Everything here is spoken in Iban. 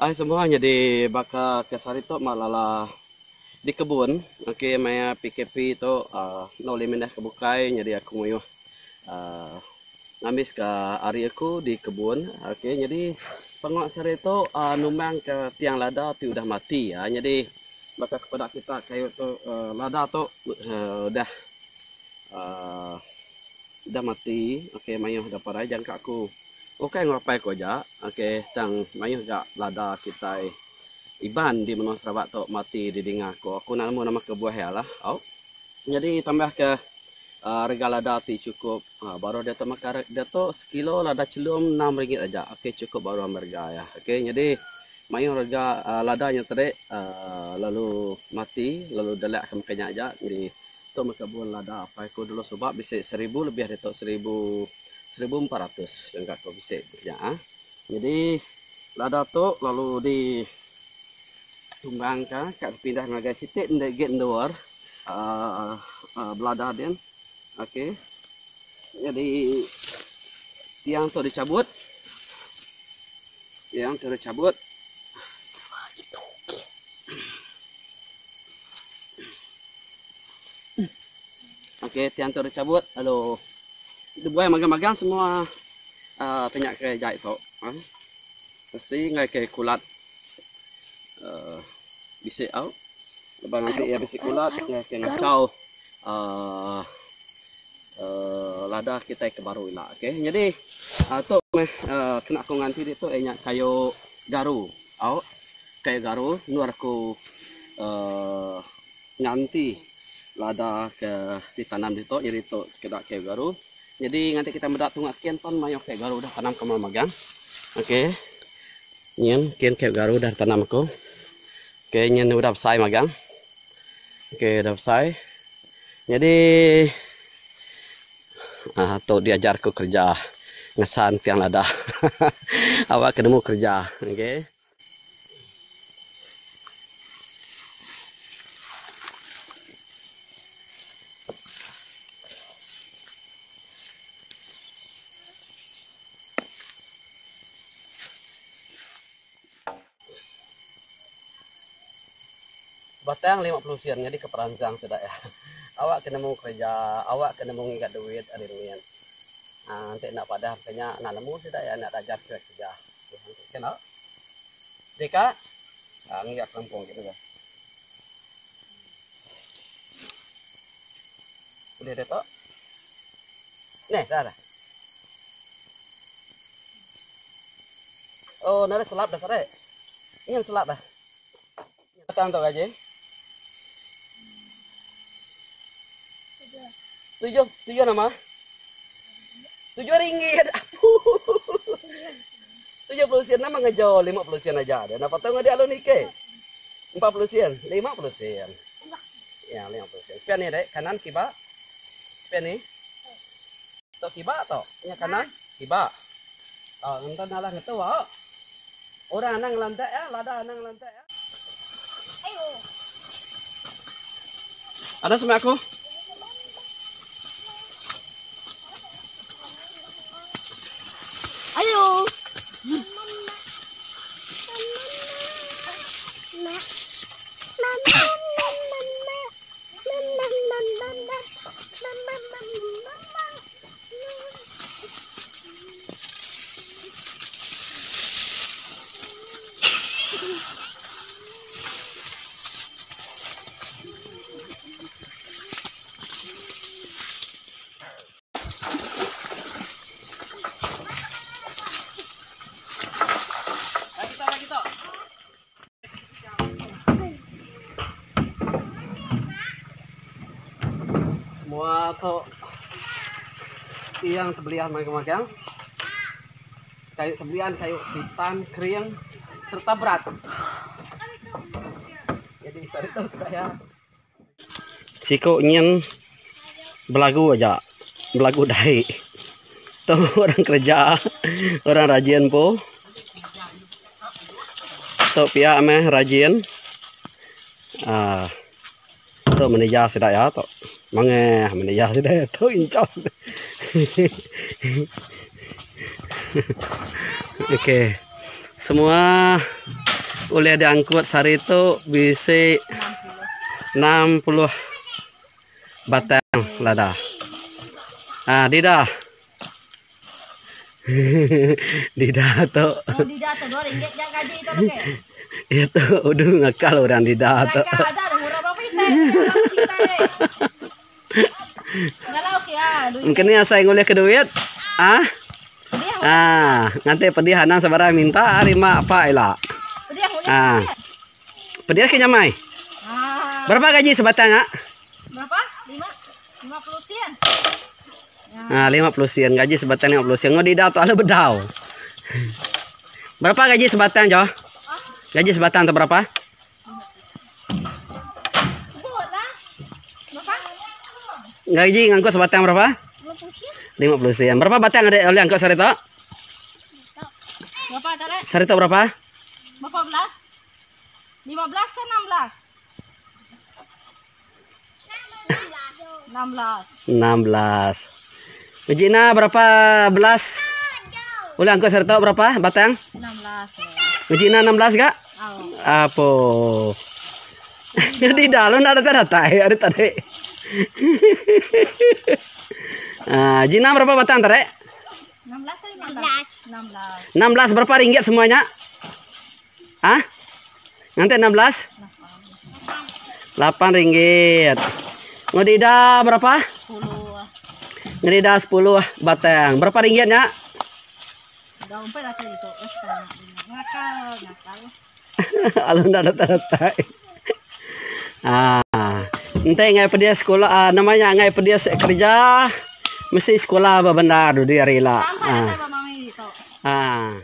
Ai semua nyadi baka ke sehari tu malala di kebun okey maya PKP tu uhh enda ulih mindah ke bukai nyadi aku mayuh uhh ngambis ka hari aku di kebun okey nyadi pengawa sehari tu uhh numbang ka tiang lada ti udah mati uhh nyadi baka ke peda kita kayu tu uhh lada tu uhh udah uhh udah mati okey mayuh da parai jangka aku. Ukai ngerapai ku aja ok tang mayuh ga lada kitai Iban di menua Sarawak tu mati didinga ku. Aku enda nemu nama kebuah iya lah au. Nyadi tambah ke uhh rega lada ti chukup uhh baruh diatu maka diatu sekilo lada chelum enam ringgit aja ok chukup baruh meh rega iya ok. Nyadi mayuh rega uhh lada nya tadi uhh lalu mati lalu delak ke meka nya aja. Nyadi tu meh kebun lada apai ku dulu suba bisi seribu lebih ditu seribu. 1400 jangka ko bisi nya ah. Nyadi lada tu lalu di tumbang ka ka dipindah ngagai siti enda agi endur aaa belada din. Okey. Nyadi tiang tu dichabut. Tiang tu dichabut. Okey tiang tu dichabut lalu Dibuai magang-magang semua uhh pinya ke jai tu. Uhh Mesti enggai ke kulat uhh bisi au. Lebuh nganti iya bisi kulat enggai ke ngachau uhh uhh lada kitai ke baru ila. Okay nyadi uhh tu meh uhh kena aku nganti ditu iya nya kayu garu au. Kayu garu endur aku uhh nganti. Lada ke ditanam ditu nyadi tu sekeda kayu garu. Nyadi nganti kita meda tunga kin pan mayuh kayu garu udah tanam ke magang. Okey. Nyin kin kayu garu udah ditanam aku. Okey nyin udah besai magang. Okey udah besai. Nyadi uhh tu diajar ku kerja ngesan tiang lada. Awak ke nemu kerja. Okey. Batang 50 sen nyadi ke peransang sida iya. Awak ke nemu kereja, awak ke nemu ngiga duit ari mit. Aaa enti enda padah baka nya enda nemu sida iya enda dajar sida kereja. Kena. Deka ah ngiga kelempung agi mega. Ulih ditu. Neh dah dah. Oh nadai selap dah sare. Nyin selap dah. Batang tu gaji. Tujuh, tujuh nama? Tujuh ringgit. Apu. 70 sen nama ngejo 50 sen aja dia. Napa tahu ngadi alun ike. 40 sen, 50 sen. Ya, 50 sen. Sepian ni dek, kanan kiba. Sepian ni. Tok kiba tok, nya kanan kiba. Oh, ngentan alah ngetu ah. Orang anang ngelantak ya, lada anang ngelantak ya. Ada semak aku? Ayo. Semua tu tiang tebelian magang-magang. Kayu tebelian, kayu sipan, kering sereta berat. Jadi saritu saya Siku nyin belagu aja, belagu dahi. Tu orang kereja, orang rajin empu. Tu pia meh rajin uhh tu manager sida iya tu. Mangeh manager sida iya tu incharge. Okey semua. Ulih diangkut sehari tu bisi 60 batang lada. Ah Dida. Dida tu. Dida tu dua ringgit ja gaji tu lagi. Iya tu udu ngakal orang Dida tu. Engka ni asai ngulih ke duit. Ah. Ah, nganti pedih anang sebarang minta ari mak apak ila. Ah. Pedih ke nyamai? Berapa gaji sebatang ah? Berapa? 5 50 sen. Ah, 50 sen. Gaji sebatang 50 sen. Ngau didau tu alu bedau. Berapa gaji sebatang jo? Gaji sebatang tu berapa? Gaji ngangkut sebatang berapa? 50 sen. Berapa batang ada oleh angkut sehari tu? Berapa tadi? Sehari tu berapa? Berapa belas? 15 ke 16? 16. 16. Ujina berapa belas? Oleh angkut sehari tu berapa batang? 16. Ujina 16 gak? Apo. Jadi dah lu nak datai datai hari tadi. Ah, Jina berapa batang tadi? 16 16. 16 berapa ringgit semuanya? Ah? Nanti 16? 8 ringgit. Ngedida berapa? 10. Ngedida 10 batang. Berapa ringgitnya? Alu enda datai-datai. Ah, enti ngai pedis sekula ah, nama nya ngai pedis kerja mesti sekula bebendar dudi hari ila. Ah. Ah.